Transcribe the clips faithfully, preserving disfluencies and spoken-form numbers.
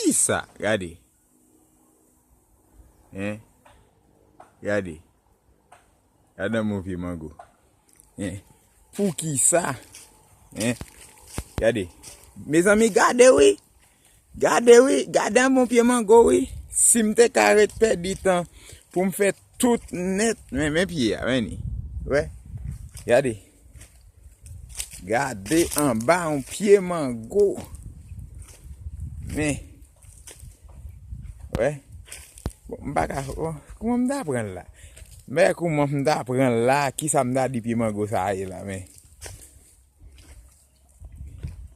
Kisa? Gade. Hein? Gade. Gade nan mon pye mango. Hein? Poukisa? Hein? Gade. Mezanmi, gade wi. Gade wi, gade an bon pye mango wi. Si m te ka ret pèdi tan pou m fè tout nèt, men, men pye a, men ni. Wè. Gade. Gade anba yon pye mango. Men. Wè. Bon, m pa ka, bon, kouman m ta pran l la? Men kouman m ta pran l la, kisa m ta di pye mango sa a ye la, men.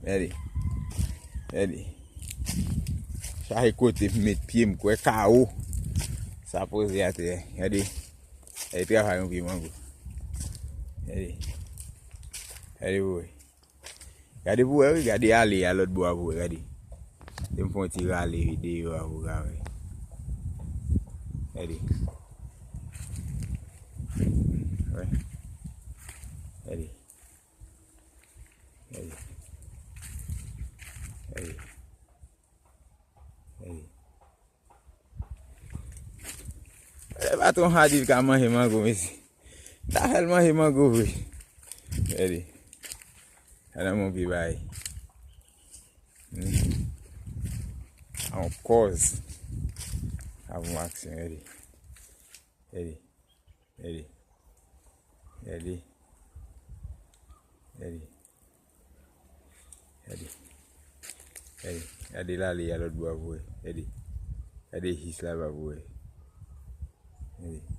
Gade. Gade. Chache kote m met pye m kwè kawo. Sa poze atè. Gade. Gade travay yon pye mango. Gade. Gade pou wè. Gade pou wè wi. Gade ale a lòt bò a pou wè. Gade. Se m fè yon ti rale deyò a pou ka wè. Gade. Wè. Gade. Gade. Gade. Gade. E patwon sa di l ka manje mango, mesye. Ta fè l manje mango vre. Gade. Sa nan mon pye bay. Hmm. An kòz. Sa bon aksyon, gade. Gade. Gade. Gade. Gade. Gade. Gade. Gade l ale a lòt bò a pou wè. Gade. Gade jis la ba pou wè. Gade.